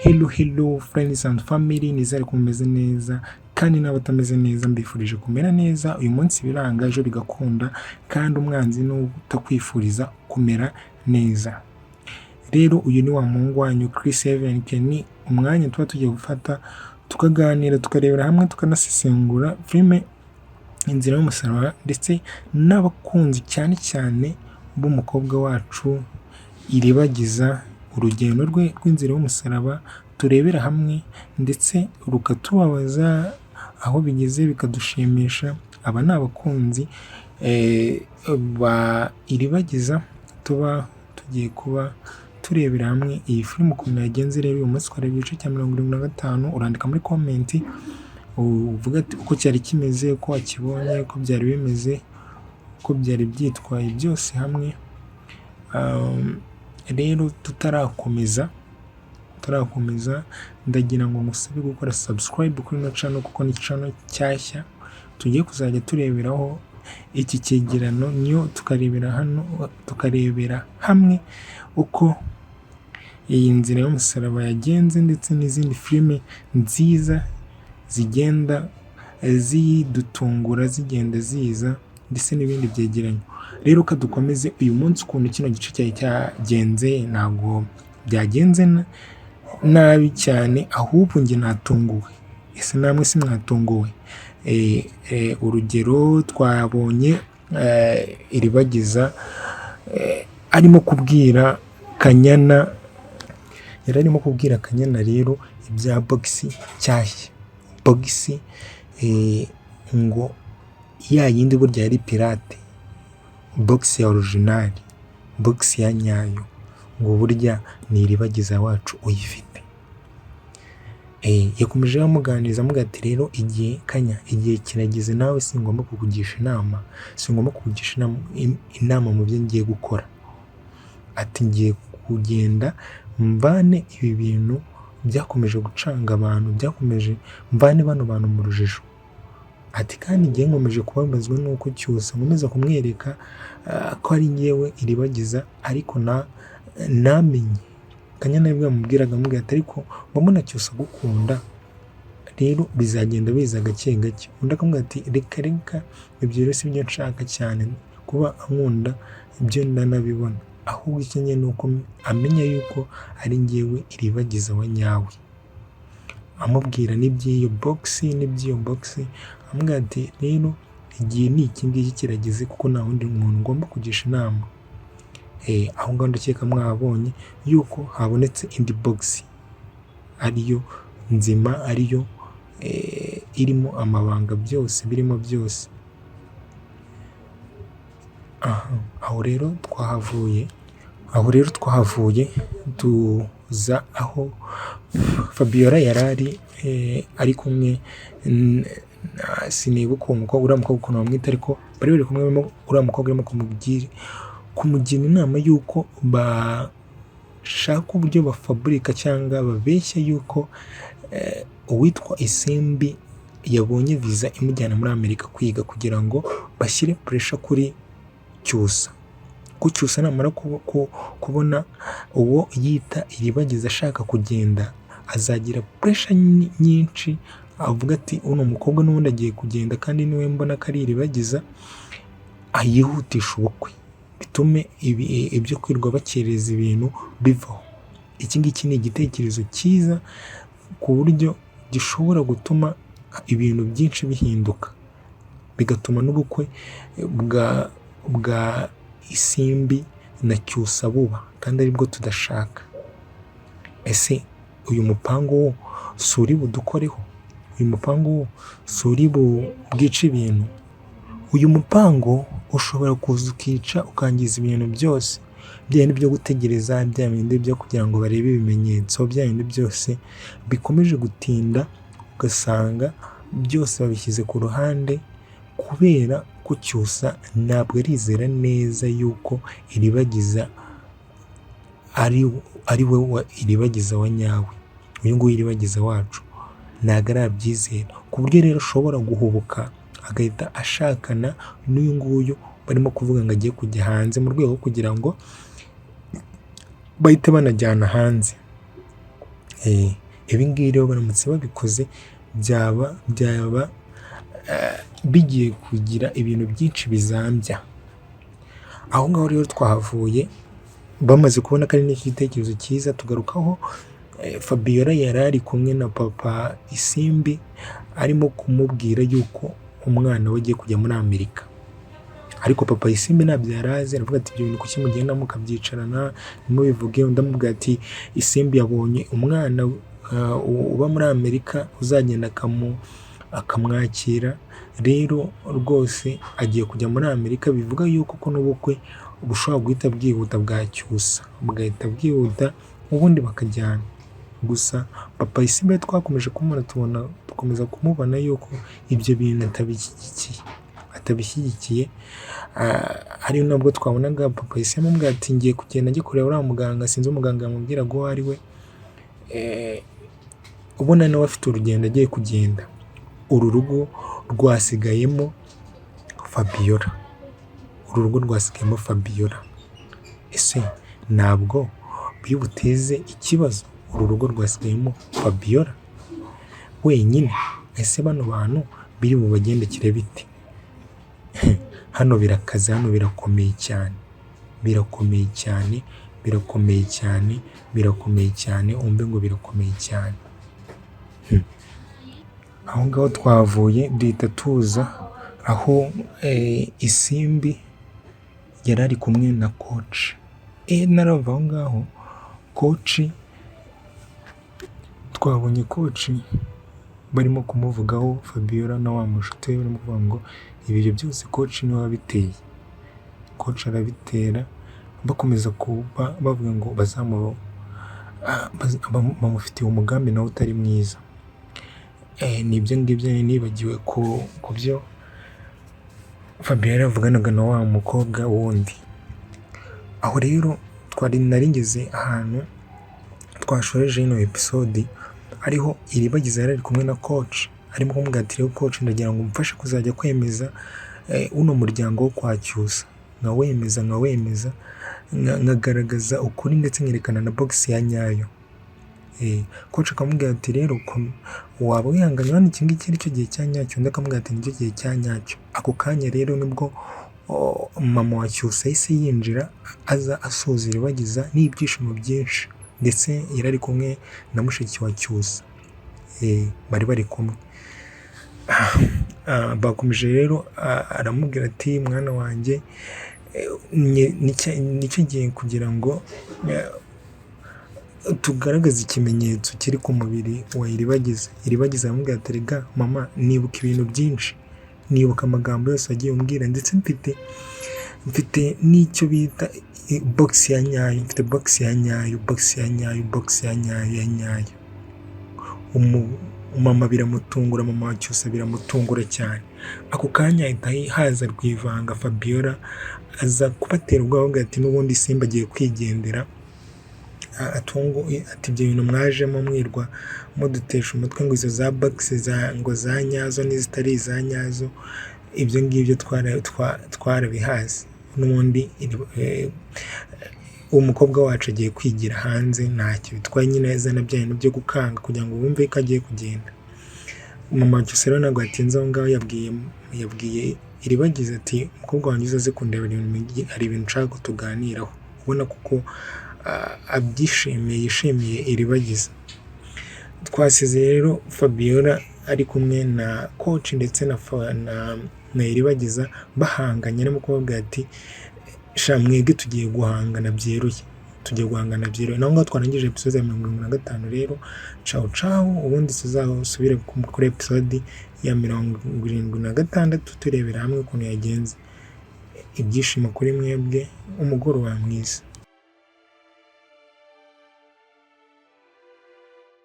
Hello, hello friends and family, nizere ko mumeze neza kandi n'abatameze neza mbifurije kumera neza. Uyu munsi biranga, ejo bigakunda, kandi umwanzi ni utakwifuriza kumera neza. Rero uyu ni wa muhungu wanyu Chris Even Kenny, umwanya tuba tugiye gufata tukaganira, tukarebera hamwe, tukanasesengura filime Inzira y'Umusaraba, ndetse n'abakunzi cyane cyane b'umukobwa wacu Iribagiza, urugendo rwe rw'inzira y'umusaraba turebera hamwe, ndetse rukatubabaza, aho bigeze bikadushimisha. Aba ni abakunzi ba Iribagiza, tuba tugiye kuba turebera hamwe iyi filime ukuntu yagenze. Rero uyu munsi twareba igice cya 75. Urandika muri comment uvuga ati uko cyari kimeze, uko wakibonye, uko byari bimeze, uko byari byitwaye, byose hamwe. Rero tutarakomeza, ndagira ngo ngusabe gukora subscribe kuri ino channel, kuko ni channel nshyashya tugiye kuzajya tureberaho iki cyegeranyo, niyo tukarebera hano, tukarebera hamwe uko iyi nzira y'umusaraba yagenze, ndetse n'izindi filime nziza zigenda zidutungura, zigenda ziza, ndetse n'ibindi byegeranyo. Rero ka dukomeze uyu munsi ukuntu kino gice cyari cyagenze. Ntabwo byagenze nabi cyane, ahubwo njye natunguwe. Ese namwe si mwatunguwe? Urugero twabonye Iribagiza arimo kubwira Kanyana, yari arimo kubwira Kanyana rero ibya box nshyashya, box ngo ya yindi burya yari pirate, box ya original, box ya nyayo, ngo burya ni Iribagiza wacu uyifite. Yakomeje amuganiriza, amubwira ati: "Rero igihe Kanya, igihe kirageze, nawe singomba kukugisha inama, singomba kukugisha inama mu byo ngiye gukora." Ati: "Ngiye kugenda mvane ibi bintu byakomeje gucanga abantu, byakomeje, mvane bano bantu mu rujijo." Ati: "Kandi ngiye nkomeje kubabazwa n'uko Cyusa nkomeza kumwereka ko ari ngewe Iribagiza, ariko namenye." Kanyana nibwo yamubwiraga, amubwira ati: "Ariko mbona Cyusa agukunda, rero bizagenda biza gake gake." Undi akamubwira ati: "Reka reka, ibyo rero si byo nshaka cyane, kuba ankunda ibyo ndanabibona, ahubwo icyo nkeneye ni uko amenya yuko ari ngewe Iribagiza wa nyawe." Amubwira n'iby'iyo box, n'iby'iyo box, amubwira ati: "Rero igihe ni iki ngiki kirageze, kuko nta wundi muntu ngomba kugisha inama." Aho ngaho ndakeka mwabonye yuko habonetse indi box ariyo nzima, ariyo irimo amabanga byose, birimo byose. Aho rero twahavuye, aho rero twahavuye tuza aho Fabiola yari ari kumwe, sinibuka uwo mukobwa, uriya mukobwa ukuntu bamwita, ariko bari bari kumwe, uriya mukobwa arimo kumugira inama y'uko bashaka uburyo bafaburika cyangwa babeshya yuko uwitwa Isimbi yabonye viza imujyana muri Amerika kwiga, kugira ngo bashyire pressure kuri Cyusa, ko Cyusa namara kubona uwo yita Iribagiza ashaka kugenda, azagira pressure nyinshi, avuga ati: "Uno mukobwa n'ubundi agiye kugenda, kandi niwe mbona ko ari Iribagiza," ayihutisha ubukwe, bitume ibyo kwirirwa bakereza ibintu bivaho. Iki ngiki ni igitekerezo cyiza ku buryo gishobora gutuma ibintu byinshi bihinduka, bigatuma n'ubukwe bwa Isimbi na Cyusa buba, kandi aribwo tudashaka. Ese uyu mupango wo si uri budukoreho? Uyu mupango wo si uri bwice ibintu? Uyu mupango ushobora kuza ukica, ukangiza ibintu byose, bya bindi byo gutegereza, bya bindi byo kugira ngo barebe ibimenyetso, bya bindi byose bikomeje gutinda, ugasanga byose babishyize ku ruhande, kubera ko Cyusa ntabwo arizera neza yuko Iribagiza ari we Iribagiza wa nyawe. Uyu nguyu Iribagiza wacu ntabwo arabyizera, ku buryo rero ashobora guhubuka agahita ashakana n'uyu nguyu barimo kuvuga ngo agiye kujya hanze, mu rwego rwo kugira ngo bahite banajyana hanze. Ibi ngibi rero baramutse babikoze byaba bigiye kugira ibintu byinshi bizambya. Aho ngaho rero twahavuye bamaze kubona ko ari n'igitekerezo cyiza, tugarukaho Fabiola yari ari kumwe na papa Isimbi arimo kumubwira yuko umwana we agiye kujya muri Amerika, ariko papa Isimbi ntabyo yari azi, aravuga ati ibyo bintu kuki mugenda mukabyicarana ntimubivuge, undi amubwira ati Isimbi yabonye umwana uba muri Amerika uzagenda akamwakira, rero rwose agiye kujya muri Amerika, bivuga yuko ko n'ubukwe bushobora guhita bwihuta bwa Cyusa, bugahita bwihuta ubundi bakajyana. Gusa papa Isimbi twakomeje kumubona tubona dukomeza kumubona yuko ibyo bintu atabishyigikiye, ari nabwo twabonaga papa Isimbi amubwira ati ngiye kugenda njye kureba uriya muganga, sinzi umuganga yamubwiraga uwo ari we, ubona nawe afite urugendo agiye kugenda. Uru rugo rwasigayemo Fabiola, uru rugo rwasigayemo Fabiola. Ese ntabwo biri buteze ikibazo? Uru rugo rwasigayemo Fabiola wenyine, ese bano bantu biri bubagendekere bite? Hano birakaze, hano birakomeye cyane, birakomeye cyane, birakomeye cyane, birakomeye cyane, umve ngo birakomeye cyane. Aho ngaho twavuye duhita tuza aho Isimbi yari ari kumwe na coach. Narava aho ngaho coach, twabonye coach barimo kumuvugaho Fabiola na wa mushuti we barimo kuvuga ngo ibyo byose coach niwe wabiteye, coach arabitera, bakomeza kuba bavuga ngo bamufitiye umugambi nawe utari mwiza. Ni ibyo ngibyo nibagiwe ku byo Fabiola yavuganaga na wa mukobwa wundi. Aho rero twari nari ngeze ahantu twashoreje ino episode, ariho Iribagiza yari ari kumwe na coach, arimo kumubwira ati rero coach ndagira ngo umfashe kuzajya kwemeza uno muryango wo kwa Cyusa, nkawemeza, nkagaragaza ukuri ndetse nkerekana na box ya nyayo. Coach akamubwira ati rero waba wihanganye urabona iki ngiki aricyo gihe cya nyacyo, undi akamubwira ati nicyo gihe cya nyacyo. Ako kanya rero nibwo mama wa Cyusa yahise yinjira aza asuhuza Iribagiza n'ibyishimo byinshi, ndetse yari ari kumwe na mushiki wa Cyusa, bari bari kumwe. Bakomeje rero aramubwira ati mwana wanjye nicyo gihe kugira ngo tugaragaze ikimenyetso kiri ku mubiri wa Iribagiza. Iribagiza aramubwira ati erega mama nibuka ibintu byinshi, nibuka amagambo yose wagiye umbwira, ndetse mfite n'icyo bita box ya nyayo, mfite box ya nyayo, box ya nyayo, box ya nyayo ya nyayo. Mama biramutungura, mama wa Cyusa biramutungura cyane. Ako kanya hahita haza Rwivanga Fabiola aza kubatera ubwoba avuga ati n'ubundi Simba agiye kwigendera, ati ibyo bintu mwajemo mwirwa mudutesha umutwe ngo izo za box ngo za nyazo n'izitari iza nyazo, ibyo ngibyo twarabihaze, n'ubundi umukobwa wacu agiye kwigira hanze ntacyo bitwaye, nyine azana bya bintu byo gukanga kugira ngo bumve ko agiye kugenda. Mama wa Cyusa rero ntabwo yatinze aho ngaho, yabwiye Iribagiza ati umukobwa wanjye uzaze kundeba hari ibintu nshaka ko tuganiraho, ubona kuko abyishimiye, yishimiye Iribagiza. Twasize rero Fabiola ari kumwe na coach ndetse na Iribagiza bahanganye, arimo kubabwira ati sha mwebwe tugiye guhangana byeruye, tugiye guhangana byeruye. Naho ngaho twarangije episode ya 75 rero, cawu cawu, ubundi tuzasubire kuri episode ya 76 turebera hamwe ukuntu yagenze. Ibyishimo kuri mwebwe, umugoroba mwiza.